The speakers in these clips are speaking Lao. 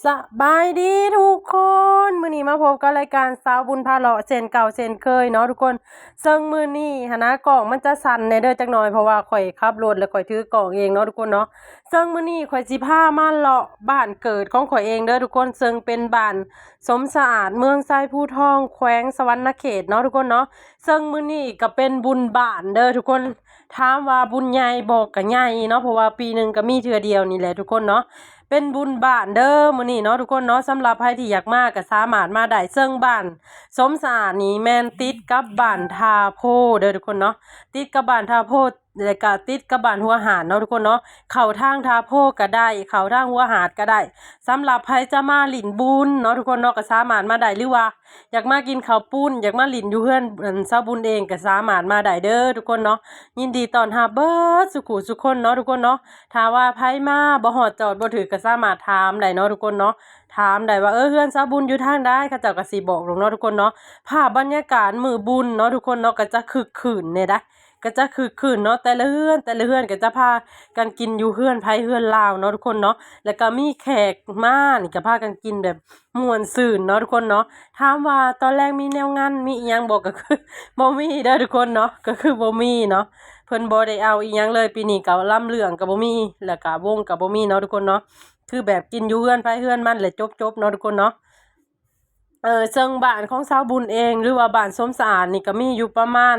ສະບາຍດີທຸກຄົນ ມື້ນີ້ມາພົບກັບລາຍການສາວບຸນພາເລາະເຊັ່ນເກົ່າເຊັ່ນເຄີຍເນາະທຸກຄົນ. ເຊິ່ງມື້ນີ້ຫັ້ນນະ ກ້ອງມັນຈະສັ່ນແດ່ເດີຈັກໜ່ອຍ ເພາະວ່າຂ້ອຍຂັບລົດ ແລະ ຂ້ອຍຖືກ້ອງເອງເນາະທຸກຄົນເນາະ. ເຊິ່ງມື້ນີ້ຂ້ອຍຊິພາມາເລາະບ້ານເກີດຂອງຂ້ອຍເອງເດີທຸກຄົນ ເຊິ່ງເປັນບ້ານສົມສະອາດ ເມືອງໄຊພູທອງ ແຂວງສະຫວັນນະເຂດເນາະທຸກຄົນເນາະ. ເຊິ່ງມື້ນີ້ກໍເປັນບຸນບ້ານເດີທຸກຄົນ. ຖາມວ່າບຸນໃຫຍ່ບໍ່? ກໍໃຫຍ່ເນາະ ເພາະວ່າປີໜຶ່ງກໍມີເທື່ອດຽວນີ້ແຫຼະທຸກຄົນເນາະ. ເປັນບຸນບ້ານເດີມື້ນີ້ເນາະທຸກຄົນເນາະ. ສຳລັບໃຜທີ່ຢາກມາກໍສາມາດມາໄດ້ ເຊິ່ງບ້ານສົມສະອາດນີ້ແມ່ນຕິດກັບບ້ານທ່າໂພເດີທຸກຄົນເນາະ ຕິດກັບບ້ານທ່າໂພ ແລະ ກະຕິດກັບບ້ານຫົວຫາດເນາະທຸກຄົນເນາະ. ເຂົ້າທາງທ່າໂພກໍໄດ້ ເຂົ້າທາງຫົວຫາດກໍໄດ້. ສຳລັບໃຜຈະມາຫຼິ້ນບຸນເນາະທຸກຄົນເນາະ ກໍສາມາດມາໄດ້ ຫຼືວ່າ ຢາກມາກິນເຂົ້າປຸ້ນ ຢາກມາຫຼິ້ນຢູ່ເຮືອນ ອັນ ສາວບຸນເອງ ກໍສາມາດມາໄດ້ເດີທຸກຄົນເນາະ. ຍິນດີຕ້ອນຮັບເບິດສູ່ຄູ່ສູ່ຄົນເນາະທຸກຄົນເນາະ. ຖ້າວ່າໃຜມາບໍ່ຮອດຈອດບໍ່ຖືກ ກໍສາມາດຖາມໄດ້ເນາະທຸກຄົນເນາະ. ຖາມໄດ້ວ່າ ເອີ ເຮືອນສາວບຸນຢູ່ທາງໃດ ເຂົາເຈົ້າກໍຊິບອກດອກເນາະທຸກຄົນເນາະ. ພາບບັນຍາກາດມື້ບຸນເນາະທຸກຄົນເນາະ ກໍຈະຄຶກຄື້ນແດ່ໃດ໋ ກໍຈະຄຶກຄື້ນເນາະ. ແຕ່ລະເຮືອນ ແຕ່ລະເຮືອນກໍຈະພາກັນກິນຢູ່ເຮືອນໃຜເຮືອນລາວເນາະທຸກຄົນເນາະ. ແລ້ວກໍມີແຂກມານີ້ກໍພາກັນກິນແບບ ມ່ວນຊື່ນເນາະທຸກຄົນເນາະ. ຖາມວ່າຕອນແລງມີແນວງານ ມີອີ່ຫຍັງບໍ່? ກໍຄືບໍ່ມີເດີທຸກຄົນເນາະ ກໍຄືບໍ່ມີເນາະ. ເພິ່ນບໍ່ໄດ້ເອົາອີ່ຫຍັງເລີຍ ປີນີ້ກໍລຳເລື່ອງກໍບໍ່ມີ ແລ້ວກໍວົງກໍບໍ່ມີເນາະທຸກຄົນເນາະ. ຄືແບບກິນຢູ່ເຮືອນໃຜເຮືອນມັນ ແລ້ວຈົບໆເນາະທຸກຄົນເນາະ. ເອີ ເຊິ່ງບ້ານຂອງສາວບຸນເອງ ຫຼືວ່າບ້ານສົມສະອາດນີ້ ກໍມີຢູ່ປະມານ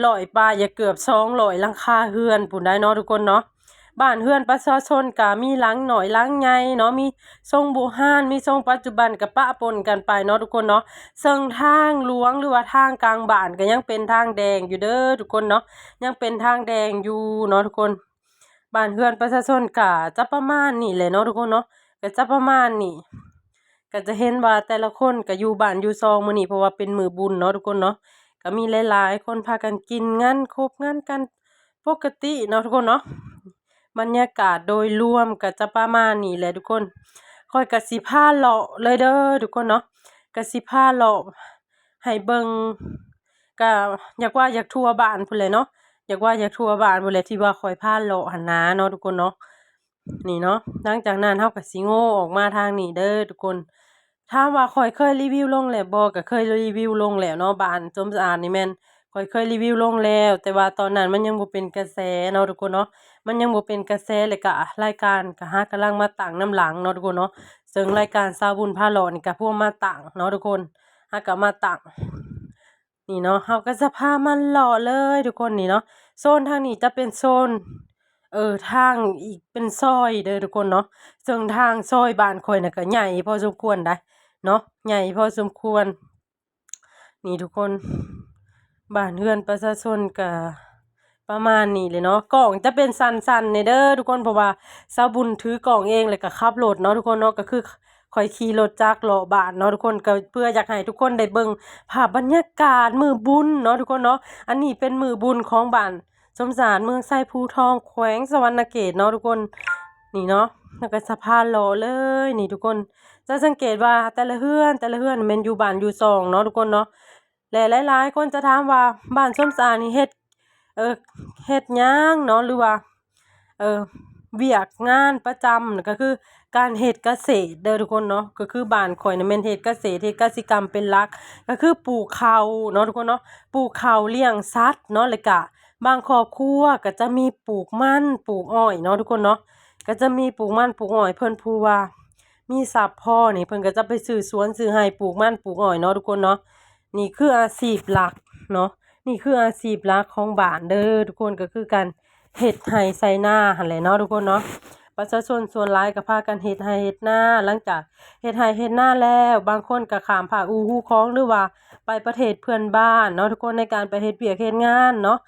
ຮ້ອຍປາຍ ຢ່າເກືອບສອງຮ້ອຍຫຼັງຄາເຮືອນພຸ້ນໃດ໋ເນາະທຸກຄົນເນາະ. ບ້ານເຮືອນປະຊາຊົນກະມີຫຼັງນ້ອຍຫຼັງໃຫຍ່ເນາະ ມີຊົງບູຮານ ມີຊົງປັດຈຸບັນ ກະປະປົນກັນໄປເນາະທຸກຄົນເນາະ. ເຊິ່ງທາງຫຼວງ ຫຼືວ່າທາງກາງບ້ານ ກະຍັງເປັນທາງແດງຢູ່ເດີທຸກຄົນເນາະ ຍັງເປັນທາງແດງຢູ່ເນາະທຸກຄົນ. ບ້ານເຮືອນປະຊາຊົນກະຈະປະມານນີ້ແຫຼະເນາະທຸກຄົນເນາະ ກະຈະປະມານນີ້. ກໍຈະເຫັນວ່າແຕ່ລະຄົນກໍຢູ່ບ້ານຢູ່ຊ່ອງມື້ນີ້ ເພາະວ່າເປັນມື້ບຸນເນາະທຸກຄົນເນາະ. ກໍມີຫຼາຍໆຄົນພາກັນກິນ ງານຄົບງານກັນປົກກະຕິເນາະທຸກຄົນເນາະ. ບັນຍາກາດໂດຍລວມກໍຈະປະມານນີ້ແຫຼະທຸກຄົນ. ຂ້ອຍກໍຊິພາເລາະເລີຍເດີທຸກຄົນເນາະ ກໍຊິພາເລາະໃຫ້ເບິ່ງ. ກໍຢາກວ່າຢາກທົ່ວບ້ານພຸ້ນແຫຼະເນາະ ຢາກວ່າຢາກທົ່ວບ້ານພຸ້ນແຫຼະ ທີ່ວ່າຂ້ອຍພາເລາະຫັ້ນນາເນາະທຸກຄົນເນາະ. ນີ້ເນາະ ຫຼັງຈາກນັ້ນເຮົາກໍຊິໂງ່ອອກມາທາງນີ້ເດີທຸກຄົນ. ຖາມວ່າຂ້ອຍເຄີຍຣີວິວລົງແລ້ວບໍ່? ກໍເຄີຍຣີວິວລົງແລ້ວເນາະ. ບ້ານສົມສະອາດນີ້ແມ່ນຂ້ອຍເຄີຍຣີວິວລົງແລ້ວ ແຕ່ວ່າຕອນນັ້ນມັນຍັງບໍ່ເປັນກະແສເນາະທຸກຄົນເນາະ ມັນຍັງບໍ່ເປັນກະແສ. ແລ້ວກະລາຍການກະຫາກຳລັງມາຕັ້ງນຳຫຼັງເນາະທຸກຄົນເນາະ. ເຊິ່ງລາຍການສາວບຸນພາເລາະນີ້ກະພວມມາຕັ້ງເນາະທຸກຄົນ ຫາກະມາຕັ້ງ ນີ້ເນາະ ເຮົາກໍຈະພາມາເລາະເລີຍທຸກຄົນ. ນີ້ເນາະ ໂຊນທາງນີ້ຈະເປັນໂຊນ ເອີ ທາງອີກເປັນຊອຍເດີທຸກຄົນເນາະ. ເຊິ່ງທາງຊອຍບ້ານຂ້ອຍນະກໍໃຫຍ່ພໍສົມຄວນໄດ໋ເນາະ ໃຫຍ່ພໍສົມຄວນ. ນີ້ທຸກຄົນ ບ້ານເຮືອນປະຊາຊົນກໍປະມານນີ້ແຫຼະເນາະ. ກ້ອງຈະເປັນສັ້ນໆແດ່ເດີທຸກຄົນ ເພາະວ່າສາວບຸນຖືກ້ອງເອງ ແລ້ວກໍຂັບລົດເນາະທຸກຄົນເນາະ. ກໍຄື ຂ້ອຍຂີ່ລົດຈັກເລາະບ້ານເນາະທຸກຄົນ ກໍເພື່ອຢາກໃຫ້ທຸກຄົນໄດ້ເບິ່ງພາບບັນຍາກາດມື້ບຸນເນາະທຸກຄົນເນາະ. ອັນນີ້ເປັນມື້ບຸນຂອງບ້ານສົມສະອາດ ເມືອງໄຊພູທອງ ແຂວງສະຫວັນນະເຂດເນາະທຸກຄົນ. ນີ້ເນາະ ແລ້ວກໍສະພາເລາະເລີຍນີ້ທຸກຄົນ. ຈະສັງເກດວ່າແຕ່ລະເຮືອນ ແຕ່ລະເຮືອນແມ່ນຢູ່ບ້ານຢູ່ຊ່ອງເນາະທຸກຄົນເນາະ. ແລະ ຫຼາຍໆຄົນຈະຖາມວ່າ ບ້ານສົມສະອາດນີ້ເຮັດ ເອີ ເຮັດຫຍັງເນາະ ຫຼືວ່າ ເອີ ວຽກງານປະຈຳ ກໍຄືການເຮັດກະເສດເດີທຸກຄົນເນາະ. ກໍຄືບ້ານຂ້ອຍນະແມ່ນເຮັດກະເສດ ເຮັດກະສິກຳເປັນຫຼັກ ກໍຄືປູກເຂົ້າເນາະທຸກຄົນເນາະ ປູກເຂົ້າ ລ້ຽງສັດເນາະ. ແລ້ວກະບາງຄອບຄົວກໍຈະມີປູກມັນ ປູກອ້ອຍເນາະທຸກຄົນເນາະ ກໍຈະມີປູກມັນ ປູກອ້ອຍ. ເພິ່ນຜູ້ວ່າມີຊັບພໍນີ້ ເພິ່ນກໍຈະໄປຊື້ສວນຊື້ໄຮ່ ປູກມັນ ປູກອ້ອຍເນາະທຸກຄົນເນາະ. ນີ້ຄືອາຊີບຫຼັກເນາະ ນີ້ຄືອາຊີບຫຼັກຂອງບ້ານເດີທຸກຄົນ ກໍຄືການເຮັດໄຮ່ໄຖນາຫັ້ນແຫຼະເນາະທຸກຄົນເນາະ. ປະຊາຊົນສ່ວນຫຼາຍກໍພາກັນເຮັດໄຮ່ເຮັດນາ ຫຼັງຈາກເຮັດໄຮ່ເຮັດນາແລ້ວ ບາງຄົນກໍຂ້າມພາກອູ່ຮູ້ຂອງ ຫຼືວ່າໄປປະເທດເພື່ອນບ້ານເນາະທຸກຄົນ ໃນການໄປເຮັດວຽກເຮັດງານເນາະ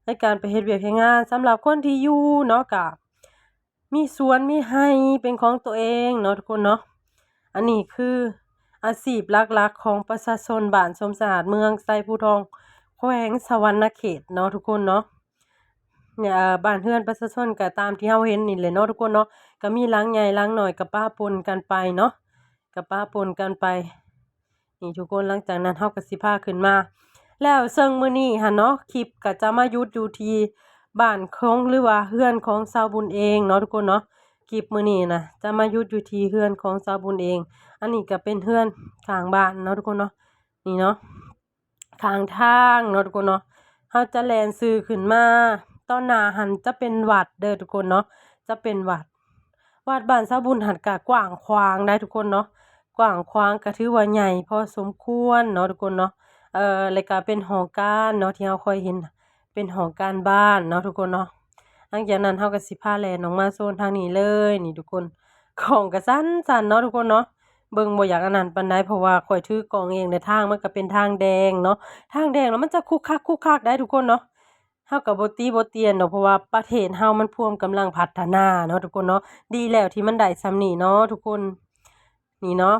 ໃນການໄປເຮັດວຽກເຮັດງານ. ສຳລັບຄົນທີ່ຢູ່ເນາະ ກໍ ມີສວນມີໄຮ່ເປັນຂອງຕົວເອງເນາະທຸກຄົນເນາະ. ອັນນີ້ຄືອາຊີບຫຼັກໆຂອງປະຊາຊົນບ້ານສົມສະອາດ ເມືອງໄຊພູທອງ ແຂວງສະຫວັນນະເຂດເນາະທຸກຄົນເນາະ. ເອີ ບ້ານເຮືອນປະຊາຊົນກໍຕາມທີ່ເຮົາເຫັນນີ້ແຫຼະເນາະທຸກຄົນເນາະ ກໍມີຫຼັງໃຫຍ່ຫຼັງນ້ອຍ ກໍປະປົນກັນໄປເນາະ ກໍປະປົນກັນໄປ. ນີ້ທຸກຄົນ ຫຼັງຈາກນັ້ນເຮົາກໍຊິພາຂຶ້ນມາແລ້ວ. ເຊິ່ງມື້ນີ້ຫັ້ນເນາະ ຄລິບກໍຈະມາຢຸດຢູ່ທີ່ບ້ານຂອງ ຫຼືວ່າເຮືອນຂອງສາວບຸນເອງເນາະທຸກຄົນເນາະ. ຄລິບມື້ນີ້ນະ ຈະມາຢຸດຢູ່ທີ່ເຮືອນຂອງສາວບຸນເອງ. ອັນນີ້ກໍເປັນເຮືອນຂ້າງບ້ານເນາະທຸກຄົນເນາະ ນີ້ເນາະ ຂ້າງທາງເນາະທຸກຄົນເນາະ. ເຮົາຈະແລ່ນຊື່ຂຶ້ນມາ ຕອນໜ້າຫັ້ນຈະເປັນວັດເດີທຸກຄົນເນາະ ຈະເປັນວັດ. ວັດບ້ານສາວບຸນຫັ້ນກະກວ້າງຂວາງໄດ໋ທຸກຄົນເນາະ ກວ້າງຂວາງ ກະຖືວ່າໃຫຍ່ພໍສົມຄວນເນາະທຸກຄົນເນາະ. ເອີ ແລ້ວກະເປັນຫ້ອງການເນາະ ທີ່ເຮົາຄ່ອຍເຫັນ ເປັນຫ້ອງການບ້ານເນາະທຸກຄົນເນາະ. ຫຼັງຈາກນັ້ນເຮົາກໍຊິພາແລ່ນອອກມາໂຊນທາງນີ້ເລີຍ ນີ້ທຸກຄົນ. ກ້ອງກໍສັ່ນໆເນາະທຸກຄົນເນາະ ເບິ່ງບໍ່ຢາກອັນນັ້ນປານໃດ ເພາະວ່າຂ້ອຍຖືກ້ອງເອງ ແລະ ທາງມັນກໍເປັນທາງແດງເນາະ ທາງແດງແລ້ວມັນຈະຄຸກຄັກຄຸກຄັກໄດ໋ທຸກຄົນເນາະ. ເຮົາກໍບໍ່ຕິບໍ່ຕຽນດອກ ເພາະວ່າປະເທດເຮົາມັນພວມກຳລັງພັດທະນາເນາະທຸກຄົນເນາະ. ດີແລ້ວທີ່ມັນໄດ້ສ່ຳນີ້ເນາະທຸກຄົນ ນີ້ເນາະ.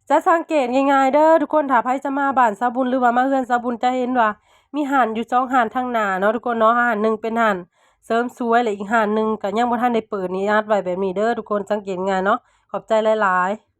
ຈະສັງເກດງ່າຍໆເດີທຸກຄົນ ຖ້າໃຜຈະມາບ້ານສາວບຸນ ຫຼືວ່າມາເຮືອນສາວບຸນ ຈະເຫັນວ່າມີຮ້ານຢູ່ສອງຮ້ານທາງໜ້າເນາະທຸກຄົນເນາະ. ຮ້ານໜຶ່ງເປັນຮ້ານເສີມສວຍ ແລະ ອີກຮ້ານໜຶ່ງກໍຍັງບໍ່ທັນໄດ້ເປີດນີ້ ອັດໄວ້ແບບນີ້ເດີທຸກຄົນ ສັງເກດງ່າຍເນາະ. ຂອບໃຈຫຼາຍໆ.